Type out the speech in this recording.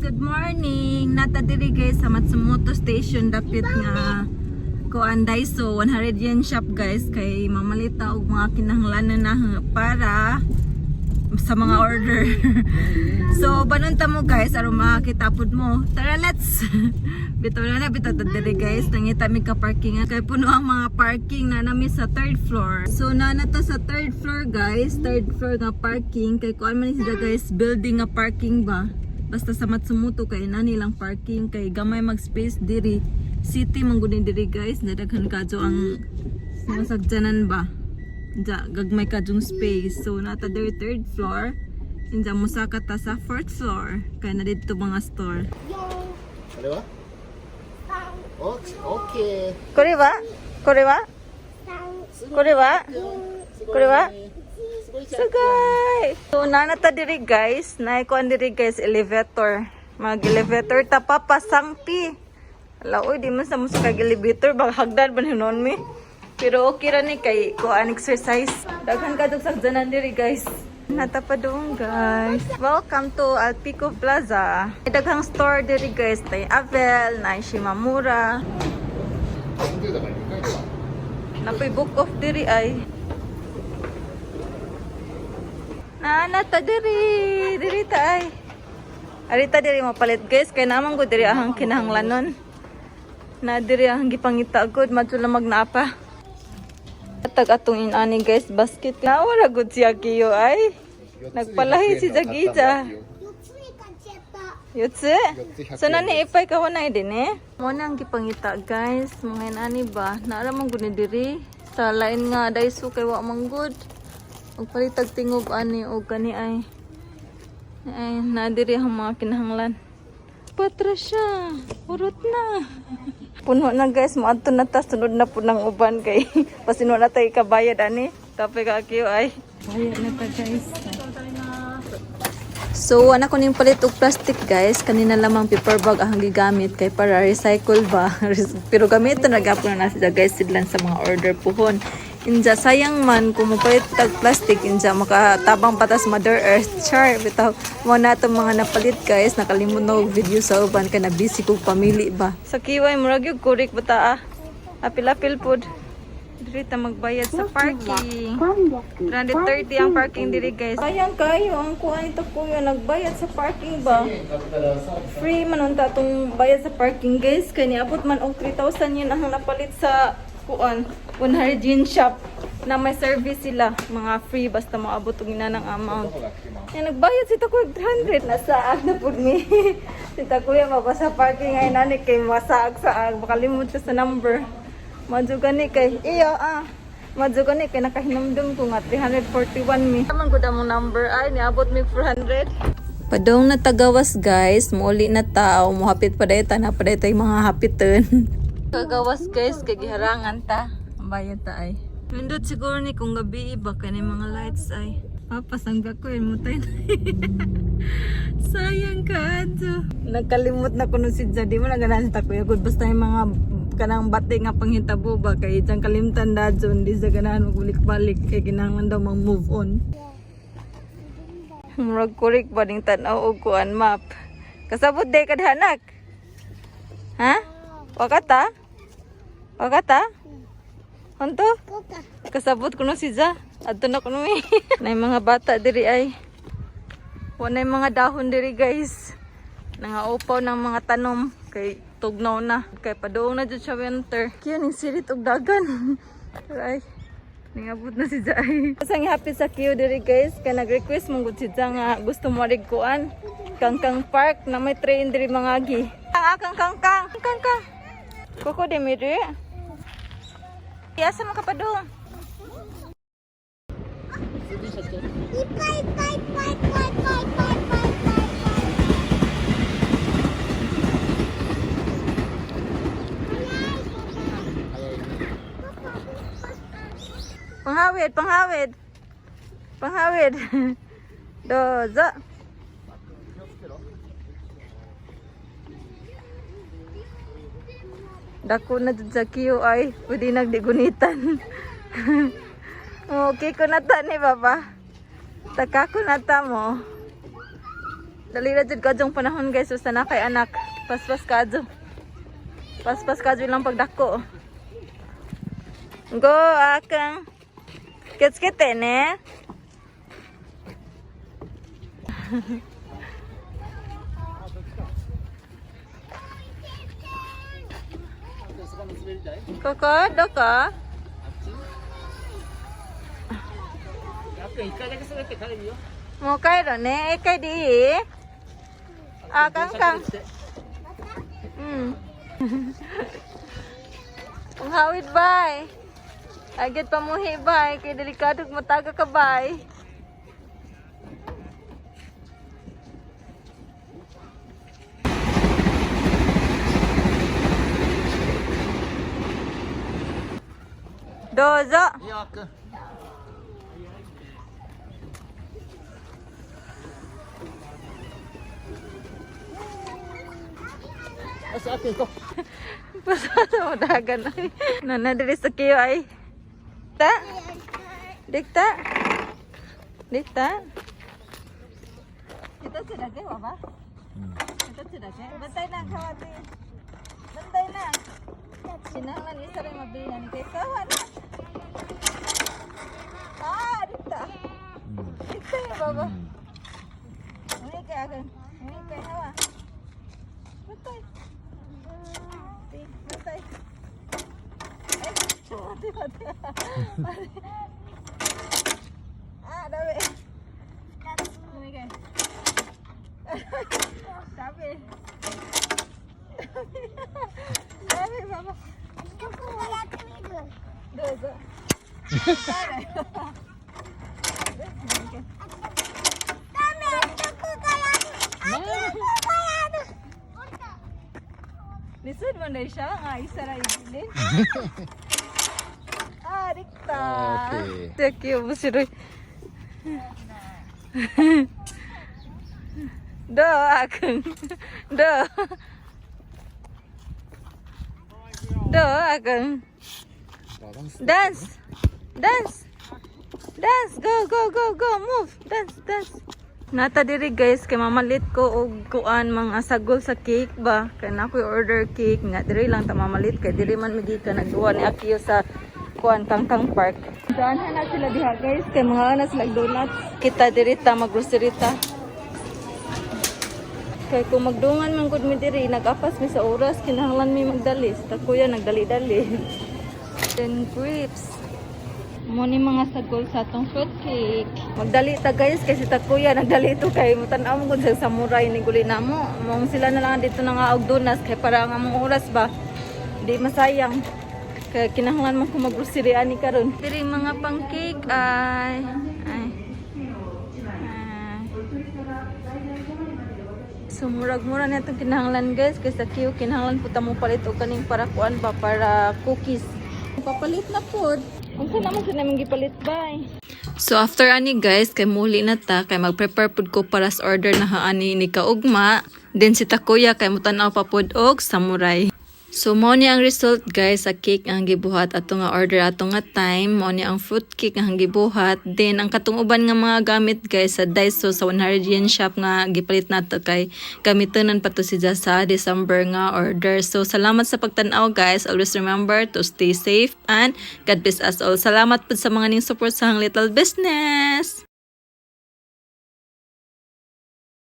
Good morning. Nata diri, guys, sa Matsumoto Station dapit nga kuan, Daiso 100 yen shop, guys, kay mamalita og mga kinahanglanan na para sa mga order. So banunta mo, guys, aron makakita pud mo. Tara, let's. Bitaw na na bitaw ta diri, guys. Nangita mi ka parking kay puno ang mga parking na nami sa third floor. So na na ta sa third floor, guys, third floor nga parking kay kuan man ni sila, guys, building nga parking ba. Basta sa Matsumoto kay na nilang parking kay gamay mag space diri. City man gud ni diri, guys, nadaghan kadto ang masagjanan ba. Diya, gagmay kadyong space. So, nata diri third floor. Inja, musaka ta sa fourth floor. Kaya na dito mga store. これはオッケー。これはこれはこれはこれはすごいじゃん。 Sugay! So, nana ta diri, guys. Naikuan diri, guys, elevator. Mag-elevator ta pa pasangpi. Ala, oy, di man sa mo sa kag-elevator. Baka hagdan ba hinon mi? Pero okay ra ni kay kuan, exercise. Daghan ka dog sagdanan diri, guys. Nata pa doon, guys. Welcome to Alpico Plaza. May daghang store diri, guys. Tay Avel, na Shimamura. だから2回か。 Napoy book off diri ay. Naana ta diri, diri ta ay. Arita diri mapalit, guys, kay naman ko diri ahang kinahanglanon. Na diri ahang gipangita gud madto lang magnaapa. Tag atong inani, guys, basket. Nawara gud siya kiyo ay. Nagpalahi si Jagija. Yotsu? So nani ipay ka na din eh. Mo na ang gipangita, guys, mga inani ba? Naara man gud ni diri sa lain nga Daiso kay wa man gud. Og palitag tingog ani og kani ay. Ay na diri ang mga kinahanglan. Patra siya. Urot na. Puno na, guys, moadto na ta, sunod na po ng uban kay pasino na tayo kabayad ani. Tapay ka kiyo ay. Bayad na ta, guys. So, wala ko ning palit og plastic, guys. Kanina lamang paper bag ang gigamit kay para recycle ba. Pero gamiton na gapon na sila, guys, sidlan sa mga order puhon. Inja sayang man kung mopalit tag plastic, inja makatabang patas Mother Earth. Char, bitaw mo na itong mga napalit, guys. Nakalimot na og video sa uban kay na busy kog pamili ba. Sa kiway murag yung kurik bata ah. Apil-apil pod. Diri ta magbayad sa parking. 330 ang parking diri, guys. Sayang kayo ang kuha nito, kuya, nagbayad sa parking ba? Free man unta atong bayad sa parking, guys, kay niabot man og 3,000 yun ang napalit sa kuan 100 yen shop na may service sila, mga free basta moabot og ina ng amount. Yan, nagbayad si Takuya 300. Nasaag na pud mi. Si Takuya mabasa parking ay nani kay masaag saag. Makalimot siya sa number. Madyo gani kay, iyo ah. Madyo gani kay nakahinumdum ko nga 341 mi. Taman gud among number ay niabot mi 400. Padong natagawas, guys, muuli na tao, muhapit pa dahi ta na pa dahi mga hapiton. Kagawas, guys, kay giharangan ta. Ang bayad ta ay. Nindot siguro ni kung gabi iba kani mga lights ay. Papasangga ko yun, mutay na. Sayang ka, adto. Nagkalimot na kuno si Jadi mo naganahan sa takuya. Good, basta yung mga kanang bati nga panghitabo ba kay diyang kalimtan na dyan, di sa ganahan magbalik-balik kay kinahanglan daw mag-move on. Murag kurik ba ning tan-aw og kuan map. Kasabot day kadhanak. Ha? Wakata? Wakata? Honto? Kasabot kuno si Ja. Adto na kuno mi. Nay mga bata diri ay. Wala mga dahon diri, guys. Nangaupaw ng mga tanom kay tugnaw na. Kay paduong na jud siya winter. Kiyo ning sirit og dagan. Ay. Ningabot na si Jai. Kasang happy sa Kiyo diri, guys, kay nag-request mong gud si Ja nga gusto mo rig kuan. Kangkang Park na may train diri mangagi. Ang akang kangkang. Kangkang. Koko de miri. Asa man ka padung? いっぱいいっぱいいっぱいいっぱいいっぱいいっぱいいっぱいいっぱい。 Panghawid, panghawid. Panghawid. Dozo. Dako na jud sa queue ay pwede nagdigunitan. Okay ko na ta ni baba. Taka ko na ta mo. Dali ra jud kadyong panahon, guys, basta na kay anak. Paspas kadyo. Paspas kadyo lang pagdako. Go, akang. Kits-kit ne? ここどこ？あっくん、一回だけ滑って帰るよ。もう帰るね。一回でいい？あ、カンカン。うん。Ang hawid, bay. Agad pamuhi, bay. Kay delikado mataga ka, bay. どうぞ。いいよ、あっくん。よし、あっくん行こ Pasado mo dagan ay. Nana diri sa kiyo ay. Ta? Dikta? Dikta? Ito sudah ke, Baba? Ito sudah ke? Bantay na, kawati. Bantay na. Sinangan isa rin mabilihan kay kawan na. Ah, dikta. Dikta ya, Baba. Ini kay agan. Ini kay hawa. Bantay. Bantay. Ay, mati, mati. Mati. Ah, dami. Ini kay. Dami. Dami, Baba. どこがやってみる？どうぞ。ダメ、どこがやる？あ、どこがやる？ Lisod man na siya nga isa ra ibilin. Ah, dikta. Okay. Thank you, 面白い。どうあーくん。どうどうあーくん。バランス。 Dance! Dance! Dance! Go, go, go, go! Move! Dance, dance! Nata diri, guys, kay mamalit ko og kuan mga sagol sa cake ba. Kay na ako'y order cake nga diri lang ta mamalit kay diri man migi ka nagduwa ni Akio sa kuan Kangkang Park. Daan na sila diha, guys, kay mga na sila donuts. Kita diri ta maggrocery ta. Kay kung magdungan man gud mi diri, nag-apas mi sa oras, kinahanglan mi magdali. Ta kuya nagdali-dali. Then grapes. Mo ni mga sagol sa atong fruit cake. Magdali ta, guys, kasi ta kuya nagdali to kay mutan-aw mo gud sa samurai ni guli namo. Mong sila na lang dito na nga og donuts kay para nga among oras ba. Di masayang. Kay kinahanglan man ko maggrocery ani karon. Diri mga pang cake ay ay. Ay. So murag-mura na itong kinahanglan, guys, kay sa Q kinahanglan po ta mo palit og kaning para kuan ba, para cookies. Papalit na pod. Unsa naman sa namang gipalit bay? So after ani, guys, kay muli na ta kay mag-prepare pud ko para sa order na haani ni kaugma. Then si Takuya kay mutan-aw pa pod og samurai. So mao ni ang result, guys, sa cake ang gibuhat ato nga order ato nga time, mao ni ang fruit cake ang gibuhat. Then ang katong uban nga mga gamit, guys, sa Daiso sa 100 yen shop nga gipalit nato kay gamitonan pa to si sa December nga order. So salamat sa pagtan-aw, guys. Always remember to stay safe and God bless us all. Salamat pud sa mga ning support sa ang little business.